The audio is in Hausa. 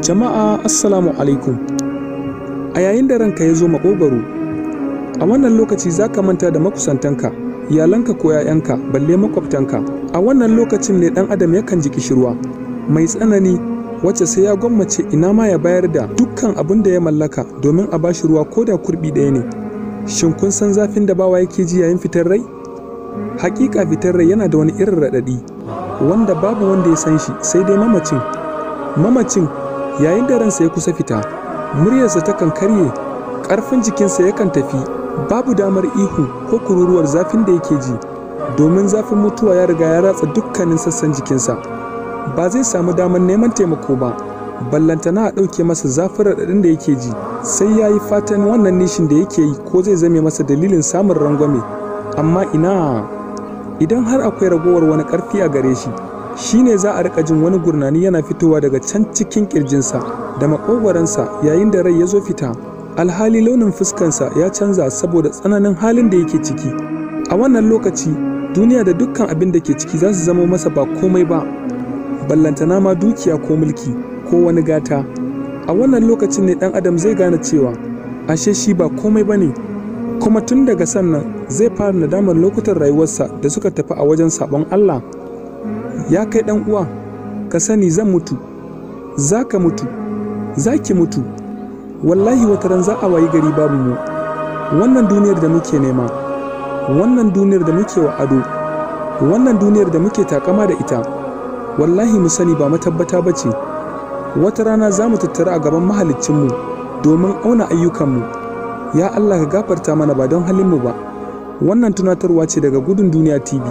Jama'a, assalamu alaikum. A yayin da ranka ya zo maƙogwaro, a wannan lokaci za ka manta da makusantanka, iyalanka ko 'ya'yanka, balle makwabtanka. A wannan lokacin ne ɗan adam yakan ji kishirwa mai tsanani, wacce sai ya gwammace ina ma ya bayar da dukkan abin da ya mallaka domin a bashi ruwa ko da kurɓi ɗaya ne. Shin kun san zafin da bawa yake ji yayin fitar rai? Hakika fitar rai yana da wani irin raɗaɗi wanda babu wanda ya san shi sai dai mamacin. Mamacin, yayin da ransa ya kusa fita, muryarsa takan karye, ƙarfin jikinsa yakan tafi, babu damar ihu ko kururuwar zafin da yake ji, domin zafin mutuwa ya riga ya ratsa dukkanin sassan jikinsa. Ba zai samu damar neman taimako ba, ballantana a ɗauke masa zafin raɗaɗin da yake ji. Sai ya yi fatan wannan nishin da yake yi ko zai zame masa dalilin samun rangwame, amma ina. Idan har akwai ragowar wani ƙarfi a gare shi, shine za a riƙa jin wani gurnani yana fitowa daga can cikin ƙirjinsa da maƙogwaronsa yayin da rai ya zo fita, alhali launin fuskansa ya canza saboda tsananin halin da yake ciki. A wannan lokaci duniya da dukkan abin da ke ciki za su zama masa ba komai ba, ballantana ma dukiya ko mulki ko wani gata. A wannan lokacin ne ɗan adam zai gane cewa ashe shi ba komai ba ne, kuma tun daga sannan zai fara nadamar lokutan rayuwarsa da suka tafi a wajen sabon Allah. Ya kai ɗan uwa, ka sani zan mutu, za ka mutu, za ki mutu. Wallahi wata ran za a wayi gari babu mu. Wannan duniyar da muke nema, wannan duniyar da muke wa ado, wannan duniyar da muke takama da ita, wallahi mu sani ba matabbata ba ce. Wata rana za mu tattara a gaban mahaliccinmu domin auna ayyukanmu. Ya Allah, ka gafarta mana ba don halinmu ba. Wannan tunatarwa ce daga Gudun Duniya TV.